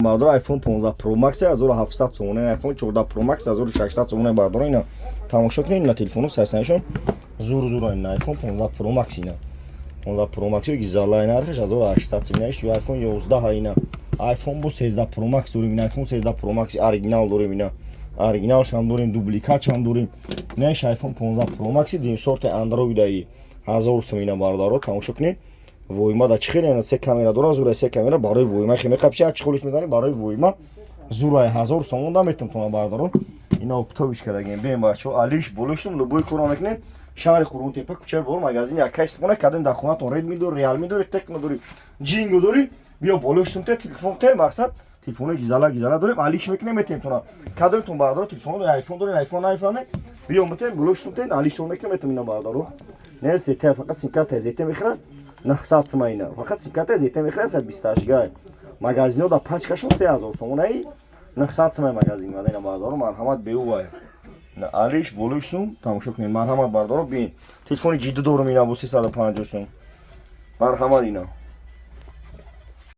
Бародаро, iPhone 15 Pro Max 1700 сомона, iPhone 14 Pro Max 1600 сомона. Бародаро, ина тамошо кунед, ина телефону сайсаншон зур зур. Ина iPhone 15 Pro Max, ина 15 Pro Max гизала, нархаш 1800 сомона. Иш iPhone 11, ина iPhone бо 13 Pro Max дорем, ина iPhone 13 Pro Max оригинал дорем, ина оригиналшам дорем, дубликатшам дорем. Ина иш iPhone 15 Pro Max дим сорти Android аи 1000 сом. Ина, бародаро, тамошо кунед, войма да чӣ хеле, ина се камера дора, зура, се камера барои войма хе меқапчи, чӣ мезанӣ, барои войма зурай, 1000 сомон да метам тона. Бародаро, ина оптовиш кардагем. Бем, бачаҳо, алиш болоштум, любой корро мекунем. Шаҳри Қурғонтепа, кӯчаи Бор, магазини Акай Истифона. Кадем дар хонатон Редми дори, Реалми дори, Текно дори, Ҷинго дори, биё болоштум, те телефон те. Мақсад, телефонои гизала гизала дорем, алиш мекунем, метем тона. Кадомтон, бародаро, телефон айфон дорем, айфон наифаме, биё метем, болоштум, те алиштон мекунем, метем. Ина, бародаро, не зете, фақат симкарта зете мехӯрад, 900 сима. Ина фақат симкарта зете мехӯрад, 128 гай. Магазино да пачкашон 3000 сомонаи, 900 симаи магазин. Ина, бародаро, марҳамат, беувай алиш болои сум тамошо кунед. Марҳамат, бародаро, бин, телефони ҷиддӣ дорум, ина бо 350 сум. Марҳамат, ина.